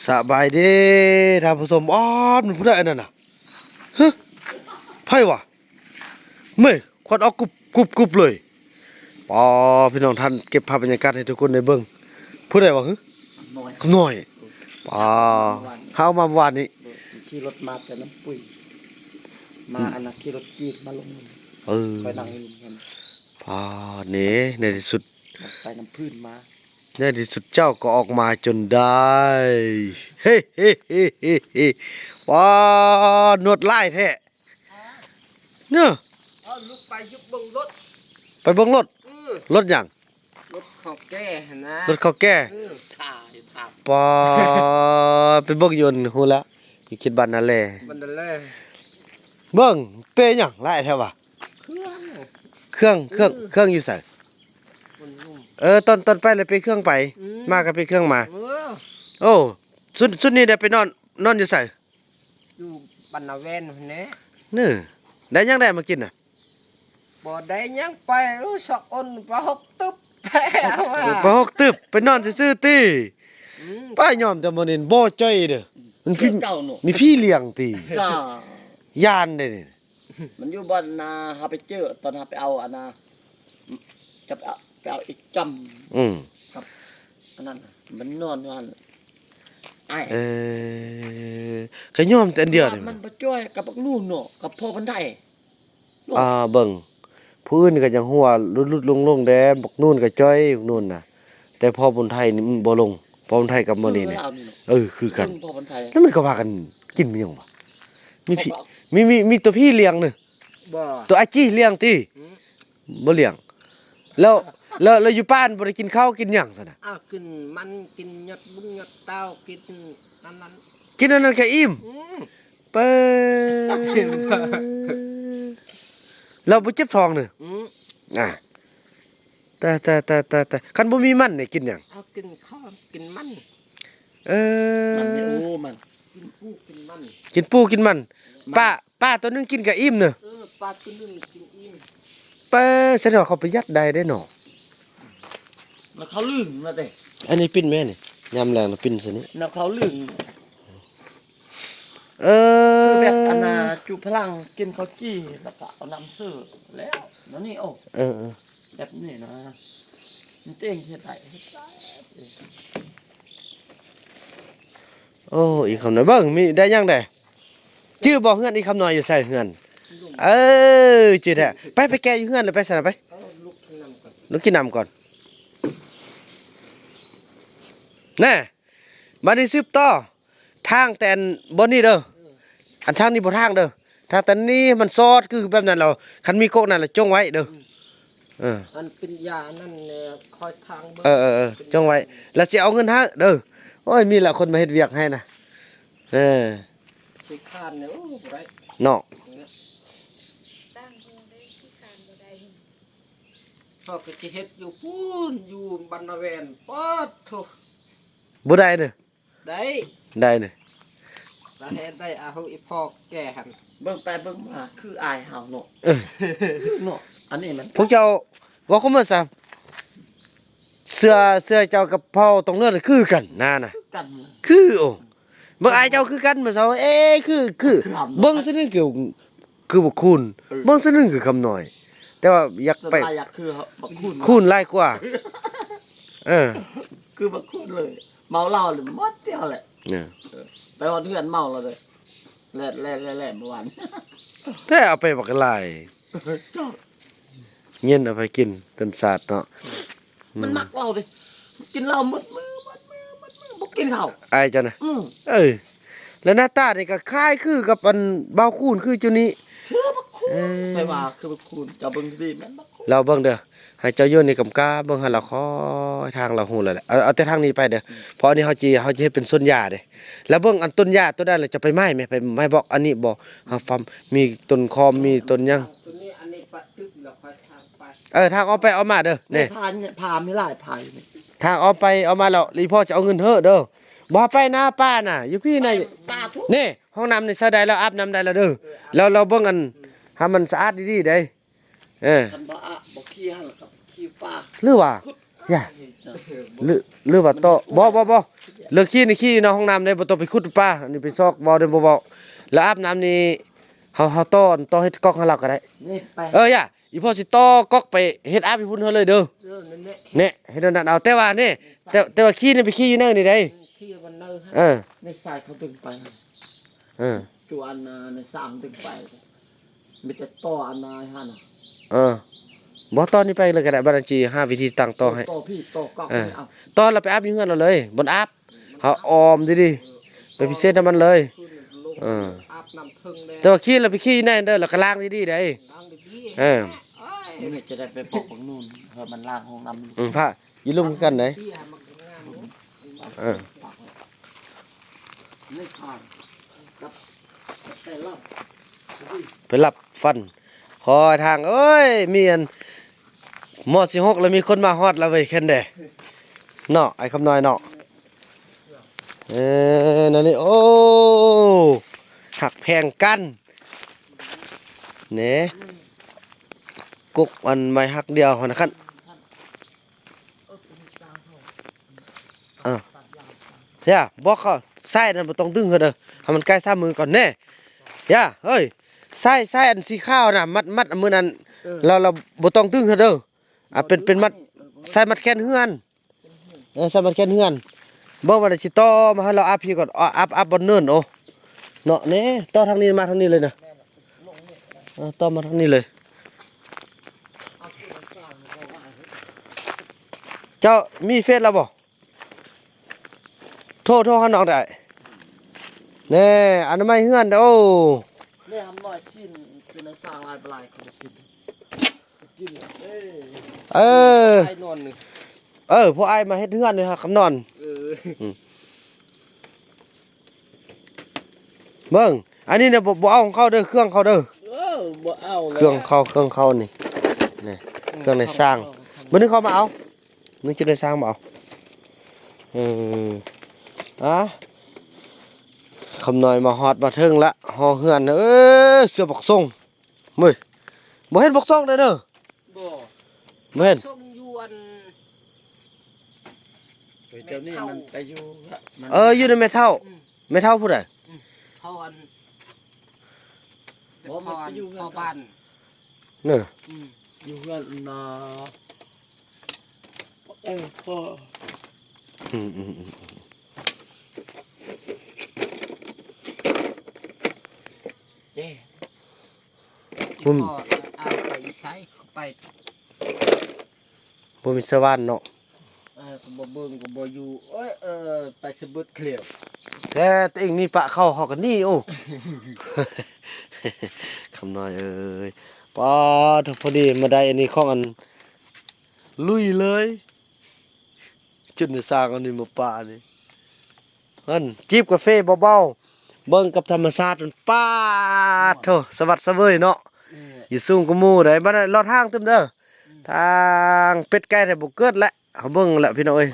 ສະບາຍດີທ່ານຜູ້ຊົມ. ອອດ ມັນຜູ້ໃດອັນນັ້ນນະ? ຮະ ໃຜວະ? ເມຍ ຄວັນອອກກຸບໆໆເລີຍ. ປາ ພີ່ນ້ອງທ່ານ ເກັບພາບບັນຍາກາດໃຫ້ທຸກຄົນໄດ້ເບິ່ງ. ຜູ້ໃດວະ? ຫື ຄຳນ້ອຍ. ຄຳນ້ອຍ. ປາ ເຮົາມາວານນີ້ ຂີ່ລົດມາແຕ່ນ້ຳປຸ້ຍ ມາ ອືມ ອັນນະ ຂີ່ລົດຈີນມາລົງ. ເອີ ຂ້ອຍນັ່ງຢູ່ຫັ້ນ. ປາ ນີ້ ໃນທີ່ສຸດ ໄປນ້ຳພື້ນມາ. ໃນທີ່ສຸດເຈົ້າກໍອອກມາຈົນໄດ້. ເຮ ປາ ນວດຫຼາຍແທ້ເນາະ. ເອົາ ລຸກໄປຢຸບເບິ່ງລົດ ໄປເບິ່ງລົດ. ເອີ ລົດຫຍັງ? ລົດເຂົາແກ່ຫັ້ນນະ. ລົດເຂົາແກ່. ເອີ ຖ້າຢູ່ຖ້າ. ປາ ໄປເບິ່ງຢູ່ ຮູ້ແລ້ວ ຢູ່ເຂດບ້ານນາແລ. ບ້ານນາແລ. ເບິ່ງ ເປ້ຫຍັງຫຼາຍແທ້ວະ? ເຄື່ອງ ເຄື່ອງ ເຄື່ອງ ເອີ ເຄື່ອງຢູ່ໃສ? ເອີ ຕອນ ຕອນໄປແລ້ວເປ້ເຄື່ອງໄປ. ອືມ ມາກໍເປ້ເຄື່ອງມາ. ເອີ ໂອ້ ຊຸດ ຊຸດນີ້ໄດ້ໄປນອນ ນອນຢູ່ໃສ? ຢູ່ບ້ານນາແວນຫັ້ນແຫຼະ. ເນີ ໄດ້ຫຍັງແດ່ມາກິນນະ? ບໍ່ໄດ້ຫຍັງໄປ ເອີ ສະອົນປາຫົກຕຶບ. ປາຫົກຕຶບ ໄປນອນຊື່ໆຕິ. ອືມ ປ້າຍອມແຕ່ມື້ນີ້ບໍ່ຈ່ອຍເດີ ມັນຜີ ຄືເກົ່າເນາະ ມີຜີລ້ຽງຕິ. ຈ້າ ຢ້ານເດ້ນີ້. ມັນຢູ່ບ່ອນນາ ເຮົາໄປເຈີຕອນເຮົາໄປເອົາອັນນາ ຈະໄປເອົາ ໄປເອົາອີກຈຳ. ອືມ ກັບອັນນັ້ນ ມັນນອນຢູ່ຫັ້ນ. ອ້າຍ ເອີ ກະຍອມແຕ່ອັນດຽວນີ້ ມັນບໍ່ຈ່ອຍກັບບັກນູນເນາະ ກັບພໍ່ບັນໄດເນາະ. ອ່າ ເບິ່ງ ຜູ້ອື່ນກໍຍັງຫົວຫຼຸດໆລົງໆແດ່ ບັກນູນກໍຈ່ອຍ ບັກນູນນະ ແຕ່ພໍ່ບຸນໄທນີ້ ອືມ ບໍ່ລົງ. ພໍ່ບຸນໄທກັບໝໍນີ້ ເອີ ລາວນີ້ເນາະ ເອີ ຄືກັນ. ເບິ່ງພໍ່ບຸນໄທ ແລ້ວມັນກໍພາກັນກິນຫຍັງວະ? ມີຜີ ມີ ມີ ມີຕົວຜີລ້ຽງເນີ ບໍ່ ຕົວອາຈີລ້ຽງຕິ? ອືມ ບໍ່ລ້ຽງ. ແລ້ວ ແລ້ວ ແລ້ວຢູ່ບ້ານບໍ່ໄດ້ກິນເຂົ້າກິນຫຍັງຊັ້ນນະ? ອ້າວ ກິນມັນ ກິນຍອດບຸ້ງຍອດເຕົ້າ ກິນອັນນັ້ນ ກິນອັນນັ້ນກໍອີ່ມ. ອືມ ເປີ ແລ້ວບໍ່ເຈັບທ້ອງເນີ? ອືມ ອ່າ ແຕ່ ແຕ່ ແຕ່ ແຕ່ ຄັນບໍ່ມີມັນນີ້ກິນຫຍັງ? ເອົາ ກິນເຂົ້າ ກິນມັນ. ເອີ ມັນນີ້ ໂອ້ ມັນ ກິນປູກິນມັນ ກິນປູກິນມັນ ມັນ ປາ ປາຕົວໜຶ່ງກິນກະອີ່ມເນີ. ເອີ ປາຕົວໜຶ່ງກິນອີ່ມ. ປາ ສະແດງວ່າເຂົາປະຢັດໄດ້ເດ້ເນາະ. ແລ້ວເຂົາລຶ້ງນະເດ້. ອັນນີ້ປິ່ນແມ່ນີ້ ຍາມແລງນະປິ່ນຊະນີ້ ແລ້ວເຂົາລຶ້ງ. ເອີ ຄືແບບອັນນ່າ ຈຸພະລັງກິນເຂົ້າຈີ່ ແລ້ວກະເອົານ້ຳເສີແລ້ວ ແນວນີ້. ໂອ້ ເອີໆ ແບບນີ້ນະ ມັນເຕັງເຮັດໄດ້ ເຮັດໄດ້. ໂອ້ ອີຄຳນ້ອຍ ເບິ່ງ ມີໄດ້ຫຍັງແດ່? ຈື່ບໍ່ ເຮືອນອີຄຳນ້ອຍຢູ່ໃສ? ເຮືອນ ເອີ ຈື່ແທ້. ໄປ ໄປແກະຢູ່ເຮືອນແລ້ວໄປຊັ້ນນະ ໄປ. ເອີ ລຸກກິນນ້ຳກ່ອນ ລຸກກິນນ້ຳກ່ອນ. ແນ່ ບາດນີ້ສືບຕໍ່ ທາງແຕ່ອັນບ່ອນນີ້ເດີ. ເອີ ອັນທາງນີ້ບໍ່ທາງເດີ. ຖ້າຕອນນີ້ມັນຊອດຄືແບບນັ້ນແລ້ວ ຄັນມີກົກນັ້ນລະຈົ່ງໄວ້ເດີ. ອືມ ເອີ ອັນເປັນຢານັ້ນແຫຼະ ຄອຍທາງເບິ່ງ. ເອີໆໆ ຈົ່ງໄວ້ ແລ້ວຊິເອົາເງິນໃຫ້ເດີ. ໂອ້ຍ ມີແຫຼະຄົນມາເຮັດວຽກໃຫ້ນະ. ເອີ ຂີ້ຄ້ານເນາະ ໂອ້ ບໍ່ໄດ້ເນາະ. ຕ່າງຄົນໄດ້ຂີ້ຄ້ານບໍ່ໄດ້. ເຮົາກໍຊິເຮັດຢູ່ພຸ້ນ ຢູ່ບັນນາແວນ. ປາດໂທ້ ບໍ່ໄດ້ເດີ. ໄດ້ ໄດ້ນີ້ ລະເຮັດໄດ້ ອາຫູອີພໍ່ແກ່ຫັ້ນ. ເບິ່ງໄປເບິ່ງມາຄືອ້າຍເຮົາເນາະ. ເອີ ເນາະ ອັນນີ້ມັນ ພວກເຈົ້າເວົ້າຄວາມໝາຍຊະ ເສື້ອ ເສື້ອເຈົ້າກັບພໍ່ຕົງເລືອດຄືກັນນານະ. ຄືກັນ ຄື ໂອ້ ເບິ່ງອ້າຍເຈົ້າຄືກັນ ມາເຊົາ ເອ ຄື ຄື ເບິ່ງຊະນີ້ຄື ຄືບັກຄູນ. ເອີ ເບິ່ງຊະນີ້ຄືຄຳນ້ອຍ ແຕ່ວ່າຢາກໄປ ສ່ວນຫຼາຍຢາກຄືບັກຄູນ ຄູນຫຼາຍກວ່າ. ເອີ ຄືບັກຄູນເລີຍ. ເມົາເຫຼົ້າເລີຍໝົດດຽວແຫຼະ. ເອີ ໄປຮອດເຮືອນເມົາແລ້ວເດີ ແລ່ນ ແລ່ນ ແລ່ນ ແລ່ນເມື່ອວານ. ແຕ່ເອົາໄປບັກຫຼາຍ ເຢັນເອົາໄປກິນເປັນສາດເນາະ. ມັນມັກເຫຼົ້າເດ້ ກິນເຫຼົ້າໝົດມື້ ໝົດມື້ ໝົດມື້ ບໍ່ກິນເຂົ້າ. ອ້າຍເຈົ້ານະ? ອືມ ເອີ ແລ້ວໜ້າຕານີ້ກໍຄ້າຍຄືກັບອັນບ່າວຄູນ ຄືຈຸນີ້. ຄືບັກຄູນ ເອີ ໃຜວ່າຄືບັກຄູນ? ເຈົ້າເບິ່ງດີໆ ແມ່ນບັກ ລາວເບິ່ງເດີ ໃຫ້ເຈົ້າຢູ່ໃນກຳກາ ເບິ່ງໃຫ້ລາວຄ່ອຍທາງລາວຮູ້ແລ້ວແຫຼະ. ເອົາ ເອົາແຕ່ທາງນີ້ໄປເດີ ເພາະອັນນີ້ເຮົາຊິ ເຮົາຊິເຮັດເປັນສວນຢາເດ້. ລາວເບິ່ງອັນຕົ້ນຢາຕົ້ນນັ້ນລະ ເຈົ້າໄປໄມ້ແມ ໄປໄມ້ບອກອັນນີ້ບໍ່? ເຮົາຟາມມີຕົ້ນຄອມ ມີຕົ້ນຫຍັງ. ໂຕນີ້ ອັນນີ້ປະຕຶກລະຄ່ອຍທາງໄປ. ເອີ ທາງອອກໄປອອກມາເດີ ນີ້ ພາ ພາມີຫຼາຍພາຢູ່ນີ້. ທາງອອກໄປອອກມາແລ້ວ ອີພໍ່ຈະເອົາເງິນເຮີເດີ. ບໍ່ໃຫ້ໄປນະ ປ້ານະ ຢູ່ພີ້ນະ. ນີ້ ຫ້ອງນ້ຳນີ້ໃຊ້ໄດ້ແລ້ວ ອາບນ້ຳໄດ້ແລ້ວເດີ. ເອີ ແລ້ວ ແລ້ວເບິ່ງອັນ ໃຫ້ມັນສະອາດດີໆເດ້. ເອີ ຄັນບໍ່ອະ ບໍ່ຂີ້ຫັ້ນລະກໍຂີ້ປາ ຫຼືວ່າ ຂຸດ ຢ່າ ຫຼື ຫຼືວ່າຕໍ່ ບໍ່ ບໍ່ ບໍ່ ເລື່ອງຂີ້ນີ້ຂີ້ຢູ່ໃນຫ້ອງນ້ຳເດ້ ບໍ່ຕ້ອງໄປຂຸດປ່າ ອັນນີ້ໄປຊອກ ເວົ້າໄດ້ບໍ່ເວົ້າ ແລ້ວອາບນ້ຳນີ້ ເຮົາ ເຮົາຕໍ່ ຕໍ່ເຮັດກອກໃຫ້ລາວກໍໄດ້ ນີ້ໄປ ເອີ ຢ່າ ອີ່ພໍ່ຊິຕໍ່ກອກໄປເຮັດອາບຢູ່ພຸ້ນເຮົາເລີຍເດີ ເອີ ນັ້ນແຫຼະ ແນ່ ເຮັດແນວນັ້ນເອົາ ແຕ່ວ່ານີ້ ແຕ່ ແຕ່ວ່າຂີ້ນີ້ໄປຂີ້ຢູ່ໃນນີ້ໃດ໋ ອືມ ຂີ້ຢູ່ໃນ ເອີ ໃນຊາຍເຂົາດຶງໄປ ເອີ ຕົວອັນນາໃນສາງດຶງໄປ ມີແຕ່ຕໍ່ອັນນາຫັ້ນນະ ເອີ ບໍ່ຕໍ່ນີ້ໄປເລີຍກໍໄດ້ ບັດນັ້ນຊິຫາວິທີຕັ້ງຕໍ່ໃຫ້ ຕໍ່ພີ້ຕໍ່ກັບ ເອີ ນີ້ເອົາ ຕໍ່ແລ້ວໄປອາບຢູ່ເຮືອນເຮົາເລີຍ ບ່ອນອາບ ເຮົາອ້ອມດີໆ ເອີ ໄປພິເສດໃຫ້ມັນເລີຍ ເອີ ອາບນ້ຳເທິງແດ່ ແຕ່ວ່າຂີ້ແລ້ວໄປຂີ້ໃນນັ້ນເດີ ແລ້ວກໍລ້າງດີໆໄດ໋ ລ້າງດີໆ ເອີ ໂອ້ຍ ນີ້ຈະໄດ້ໄປປອກບັກນູນ ເພື່ອມັນລ້າງຫ້ອງນ້ຳ ອືມ ພະ ຢູ່ລຸ່ມຄືກັນໄດ໋ ເອີ ໄປລັບຟັນ ຂໍທາງເອີຍ ມີອັນ ມໍຊິຫົກແລ້ວ ມີຄົນມາຮອດແລ້ວເວີຍ ແຄນແດ່ ເນາະ ອ້າຍຄຳນ້ອຍເນາະ ເອີ ນັ້ນນີ້ ໂອ້ ຮັກແພງກັນ ແນ່ ກົກອັນໄມ້ຮັກດຽວຫັ້ນນະຄັນ ເອີ ຢ່າ ບອກເຂົາ ສາຍນັ້ນບໍ່ຕ້ອງດຶງເດີ້ ໃຫ້ມັນໃກ້ສາມມື້ກ່ອນແນ່ ຢ່າ ເຮີ້ຍ ສາຍ ສາຍອັນສີຂາວນະ ມັດ ມັດອັນມື້ນັ້ນ ເອີ ແລ້ວ ແລ້ວບໍ່ຕ້ອງດຶງເດີ້ ອ່າ ເປັນ ເປັນມັດ ເອີ ສາຍມັດແຂນເຮືອນ ເອີ ສາຍມັດແຂນເຮືອນ ເບິ່ງວ່າຊິຕໍ່ມາໃຫ້ລາວອັບພີ້ກ່ອນ ອັບ ອັບ ອັບບ່ອນເນີນ ໂອ້ ເນາະ ແນ່ ຕໍ່ທາງນີ້ ມາທາງນີ້ເລີຍນະ ເອີ ຕໍ່ມາທາງນີ້ເລີຍ ເຈົ້າມີເຟສລາວບໍ່? ໂທ ໂທຫານ້ອງໄດ້ ແນ່ ອະນາໄມເຮືອນເດີ້ ໂອ້ ແມ່ຫຳນ້ອຍຊີ້ນ ເປັນອັນສ້າງຫຼາຍບໍ່ຫຼາຍ ເຂົາບໍ່ກິນ ກິນ ເອີ ເອີ ອ້າຍນອນນີ້ ເອີ ພວກອ້າຍມາເຮັດເຮືອນນີ້ຫາຄຳນອນ ເອີ ອືມ ເບິ່ງ ອັນນີ້ນະ ບໍ່ ບໍ່ເອົາຂອງເຂົາເດີ້ ເຄື່ອງເຂົາເດີ້ ເອີ ບໍ່ເອົາແລ້ວ ເຄື່ອງເຂົາ ເຄື່ອງເຂົານີ້ ນີ້ ເຄື່ອງໃນຊ່າງ ມື້ໜຶ່ງເຂົາມາເອົາ ມື້ຈະໄດ້ຊ່າງມາເອົາ ເອີ ອາ ຄຳນ້ອຍມາຮອດມາເຖິງລະ ຫໍເຮືອນ ເອີ ເສືອບັກສົງ ເວີ້ຍ ບໍ່ເຫັນບັກສົງເດີ້ ບໍ່ ບໍ່ເຫັນ ສົ່ງຢູ່ອັນ ເອີ ແຖວນີ້ມັນໄປຢູ່ ເອີ ຢູ່ນຳແມ່ເຖົ້າ ອືມ ແມ່ເຖົ້າຜູ້ໃດ? ອືມ ເຖົ້າອັນ ບໍ່ ມັນໄປຢູ່ເຮືອນ ພໍ່ບ້ານ ເນີ ອືມ ຢູ່ເຮືອນນາ ເອີ ພໍ່ ອືມ ອືມ ອືມ ເດ້ ອີ່ພໍ່ ອາ ໄປໃສ ໄປ ບໍ່ມີສະຫວ່ານເນາະ ເອີ ກໍບໍ່ເບິ່ງກໍບໍ່ຢູ່ ໂອ້ຍ ເອີ ໄປສະເບິດເຂລຽວ ແຕ່ຕົວເອງໜີປະເຂົາ ເຂົາກໍໜີ ໂອ້ ຄຳນ້ອຍເອີຍ ປາດ ພໍດີມາໄດ້ອັນນີ້ຂອງອັນ ລຸຍເລີຍ ຈຸດໃນຊ່າງອັນນີ້ມາປະນີ້ ຫັ້ນ ຈິບກາເຟເບົາໆ ເບິ່ງກັບທຳມະຊາດ ປາດໂທ້ ສະຫວັດສະເຫວີຍເນາະ ເອີ ຢູ່ສູງກວ່າໝູ່ໃດ໋ ບັດນັ້ນເລາະທາງຕື່ມເດີ້ ອືມ ທາງເປັດໄກ່ແທ້ບໍ່ເກີດແຫຼະ ເຮົາເບິ່ງແລ້ວພີ່ນ້ອງເອີຍ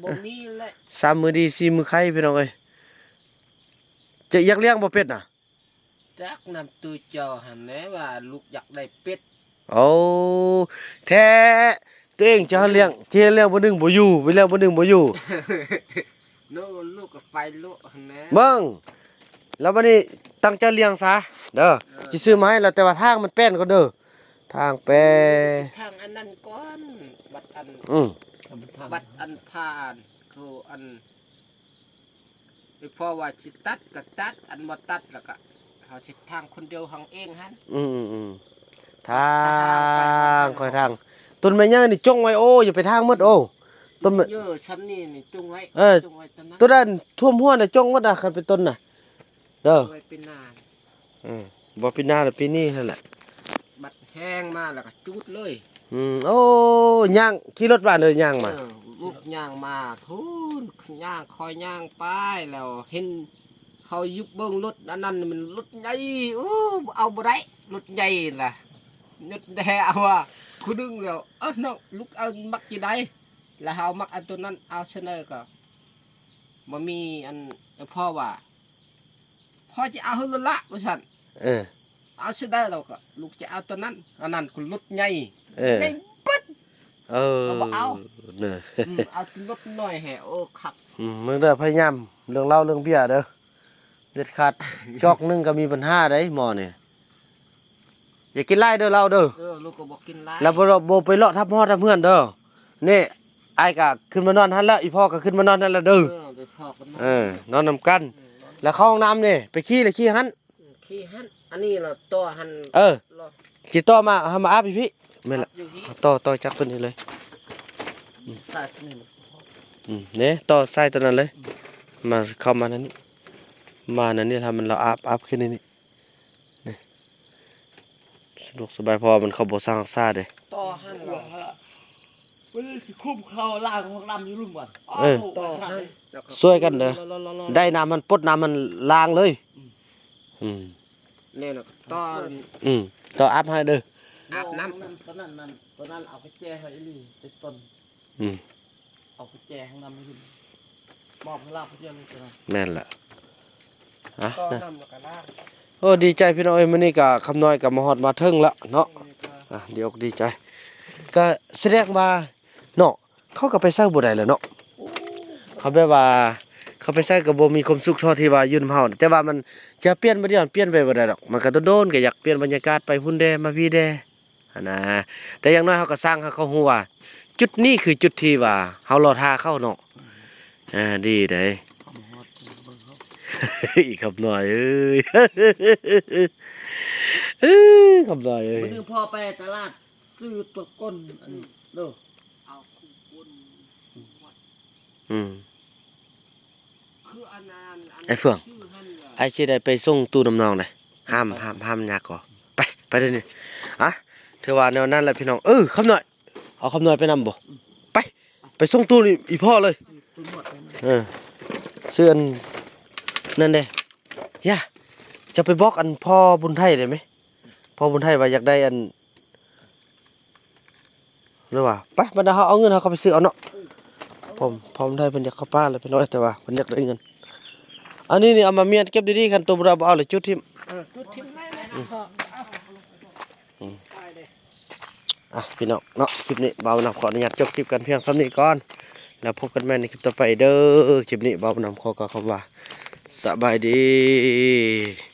ບໍ່ມີແຫຼະ ສາມມື້ດີສີ່ມື້ໄຂ້ພີ່ນ້ອງເອີຍ ຈະຢາກລ້ຽງບໍ່ເປັດນະ? ຈັກນຳຕູເຈົ້າຫັ້ນແຫຼະວ່າລູກຢາກໄດ້ເປັດ ໂອ້ ແທ້ ຕົວເອງຈະໃຫ້ລ້ຽງ ຈະໃຫ້ລ້ຽງມື້ໜຶ່ງບໍ່ຢູ່ ໄປລ້ຽງມື້ໜຶ່ງບໍ່ຢູ່ ໂນ ລູກກໍໄປໂລະຫັ້ນແຫຼະ ເບິ່ງ ແລ້ວບັດນີ້ຕັ້ງໃຈລ້ຽງຊະເດີ ເອີ ຊິຊື້ມາໃຫ້ແລ້ວ ແຕ່ວ່າທາງມັນແປ້ນກ່ອນເດີ ທາງແປ ທາງອັນນັ້ນກ່ອນ ບັດອັນ ອືມ ບັດອັນຜ່ານ ຄືອັນ ອີ່ພໍ່ວ່າຊິຕັດກໍຕັດ ອັນບໍ່ຕັດແລ້ວກໍເຮົາຊິທາງຄົນດຽວເຮົາເອງຫັ້ນ ອືມໆ ທາງ ທາງໄປ ຂ້ອຍທາງ ຕົ້ນໄມ້ໃຫຍ່ນີ້ຈົ່ງໄວ້ ໂອ້ ຢ່າໄປທາງໝົດ ໂອ້ ຕົ້ນໄມ້ ເອີ ຊ່ຳນີ້ນີ້ຈົ່ງໄວ້ ເອີ ຈົ່ງໄວ້ຕົ້ນນັ້ນ ຕົ້ນນັ້ນຖ້ວມຫົວນະຈົ່ງໝົດນະ ຄັນເປັນຕົ້ນນະ ເດີ ໄວ້ປີໜ້າ ເອີ ບໍ່ປີໜ້າລະປີນີ້ຫັ້ນແຫຼະ ບັດແຫ້ງມາລະກະຈູດເລີຍ ອືມ ໂອ້ ຍ່າງ ຂີ່ລົດມາເລີຍ ຍ່າງມາ ເອີ ລຸກຍ່າງມາພຸ້ນ ຍ່າງ ຄ່ອຍຍ່າງໄປ ແລ້ວເຫັນເຂົາຢູ່ເບິ່ງລົດອັນນັ້ນ ມັນລົດໃຫຍ່ ໂອ້ ເອົາບໍ່ໄດ້ ລົດໃຫຍ່ລະ ລົດແດ່ ເອົາວ່າ ຜູ້ໜຶ່ງແລ້ວ ເອີ ນ້ອງ ລູກເອົາມັກຊິໃດ ລະເຮົາມັກອັນໂຕນັ້ນ ເອົາຊະເນີກໍ ບໍ່ມີອັນ ພໍ່ວ່າ ພໍ່ຈະເອົາໂລດລະວ່າຊັ້ນ ເອີ ເອົາຊິໄດ້ ລາວກໍ ລູກຈະເອົາໂຕນັ້ນ ອັນນັ້ນກໍລົດໃຫຍ່ ເອີ ໃຫຍ່ເບິດ ເອີ ເຂົາບໍ່ເອົາ ເນີ ອືມ ເອົາແຕ່ລົດນ້ອຍແຮະ ໂອ້ ຄັກ ອືມ ເບິ່ງເດີ ພະຍາຍາມເລື່ອງເຫຼົ້າເລື່ອງເບຍເດີ ເດັດຂາດ ຈອກໜຶ່ງກໍມີບັນຫາໄດ໋ໝໍນີ້ ຢ່າກິນຫຼາຍເດີເຫຼົ້າເດີ ເອີ ລູກກໍບໍ່ກິນຫຼາຍ ແລ້ວບໍ່ ບໍ່ໄປເລາະທັບຫໍທັບເຮືອນເດີ ນີ້ ອ້າຍກໍຂຶ້ນມານອນຫັ້ນແລ້ວ ອີ່ພໍ່ກໍຂຶ້ນມານອນຫັ້ນແລ້ວເດີ ເອີ ໄປພໍ້ກັນ ເອີ ນອນນຳກັນ ເອີ ແລ້ວເຂົ້າຫ້ອງນ້ຳນີ້ ໄປຂີ້ລະຂີ້ຫັ້ນ ອືມ ຂີ້ຫັ້ນ ອັນນີ້ລະຕໍ່ຫັ້ນ ເອີ ຊິຕໍ່ມາ ເຮົາມາອາບຢູ່ພີ້ ແມ່ນລະ ຢູ່ພີ້ ຕໍ່ ຕໍ່ຈາກຕົວນີ້ເລີຍ ອືມ ສາຍຕົວນີ້ ອືມ ນີ້ຕໍ່ສາຍຕົວນັ້ນເລີຍ ອືມ ມາ ເຂົ້າມານັ້ນນີ້ ມານັ້ນນີ້ ຖ້າມັນລະອາບ ອາບຂຶ້ນນີ້ ນີ້ ນີ້ ສະດວກສະບາຍ ເພາະວ່າມັນເຂົາບໍ່ສ້າງຮັກສາເດ້ ຕໍ່ຫັ້ນລະ ມັນຊິຄຸມເຂົ້າລ້າງຫ້ອງນ້ຳຢູ່ລຸ່ມກ່ອນ ເອີ ຕໍ່ຫັ້ນ ຊ່ວຍກັນເດີ ໄດ້ນ້ຳມັນ ປົດນ້ຳມັນລ້າງເລີຍ ອືມ ອືມ ແນ່ນອນ ຕໍ່ ອືມ ຕໍ່ອາບໃຫ້ເດີ ອາບນ້ຳ ຕົວນັ້ນ ຕົວນັ້ນເອົາໄປແຈໃຫ້ອີ່ຫຼີ ເປັນຕົ້ນ ອືມ ເອົາໄປແຈຫ້ອງນ້ຳໃຫ້ອີ່ຫຼີ ມອບໃຫ້ລາວຜູ້ດຽວເລີຍຕົວນັ້ນ ແມ່ນລະ ອ່ະ ຕໍ່ນ້ຳແລ້ວກໍລ້າງ ໂອ້ ດີໃຈພີ່ນ້ອງເອີຍ ມື້ນີ້ກໍຄຳນ້ອຍກໍມາຮອດມາເຖິງລະເນາະ ອ່ະ ດີອົກດີໃຈ ກໍສະແດງວ່າເນາະ ເຂົາກໍໄປໃສບໍ່ໄດ້ແລ້ວເນາະ ເຂົາແບບວ່າ ເຂົາໄປໃສກໍບໍ່ມີຄວາມສຸກເທົ່າທີ່ວ່າຢູ່ນຳເຮົາ ແຕ່ວ່າມັນຈະປ່ຽນບັດດຽວ ປ່ຽນໄປບໍ່ໄດ້ດອກ ມັນກໍໂດນໆ ກໍຢາກປ່ຽນບັນຍາກາດ ໄປພຸ້ນແດ່ ມາພີ້ແດ່ ຫັ້ນນະ ແຕ່ຢ່າງໜ້ອຍເຮົາກໍສ້າງໃຫ້ເຂົາຮູ້ວ່າ ຈຸດນີ້ຄືຈຸດທີ່ວ່າເຮົາລໍຖ້າເຂົາເນາະ ອ່າ ດີເດ້ ອີ່ຄຳນ້ອຍເອີຍ ເອີ ຄຳນ້ອຍເອີຍ ມື້ໜຶ່ງພໍ່ໄປຕະຫຼາດຊື້ຕົວກົ້ນອັນນີ້ເດີ ເອົາຄູ່ກົ້ນ ອືມ ຄືອັນນັ້ນ ອັນ ໄອ້ເຟືອງ ຊື້ຫັ້ນລະ ອ້າຍຊິໄດ້ໄປສົ່ງຕູ້ນ້ຳນ້ອງເດ້ ຫ້າມ ຫ້າມ ຫ້າມຍາກກໍ ໄປ ໄປເດີນີ້ ອ່ະ ຖືວ່າແນວນັ້ນແຫຼະພີ່ນ້ອງ ເອີ ຄຳນ້ອຍ ເອົາຄຳນ້ອຍໄປນຳບໍ່ ໄປ ໄປສົ່ງຕູ້ນີ້ອີ່ພໍ່ເລີຍ ເອີ ຊື້ອັນນັ້ນເດ້ ຢ່າ ຈະໄປບອກອັນພໍ່ບຸນໄທໄດ້ໄໝ ພໍ່ບຸນໄທວ່າຢາກໄດ້ອັນ ຫຼືວ່າ ໄປ ບັດນາເຮົາເອົາເງິນເຮົາເຂົ້າໄປຊື້ເອົາເນາະ ພໍ່ ພໍ່ບຸນໄທເພິ່ນຢາກເຂົ້າປ່າແຫຼະພີ່ນ້ອງ ແຕ່ວ່າເພິ່ນຢາກໄດ້ເງິນ ອັນນີ້ນີ້ເອົາມາມ້ຽນເກັບດີໆ ຄັນໂຕບໍ່ໄດ້ບໍ່ເອົາລະຈຸດຖິ້ມ ເອີ ຈຸດຖິ້ມໄດ້ແລ້ວ ອືມ ອືມ ອ່ະ ພີ່ນ້ອງເນາະ ຄລິບນີ້ບ່າວນຳຂໍອະນຸຍາດຈົບຄລິບກັນພຽງສ່ຳນີ້ກ່ອນ ແລ້ວພົບກັນໃໝ່ໃນຄລິບຕໍ່ໄປເດີ ຄລິບນີ້ບ່າວນຳຂໍກ່າວຄຳວ່າ ສະບາຍດີ.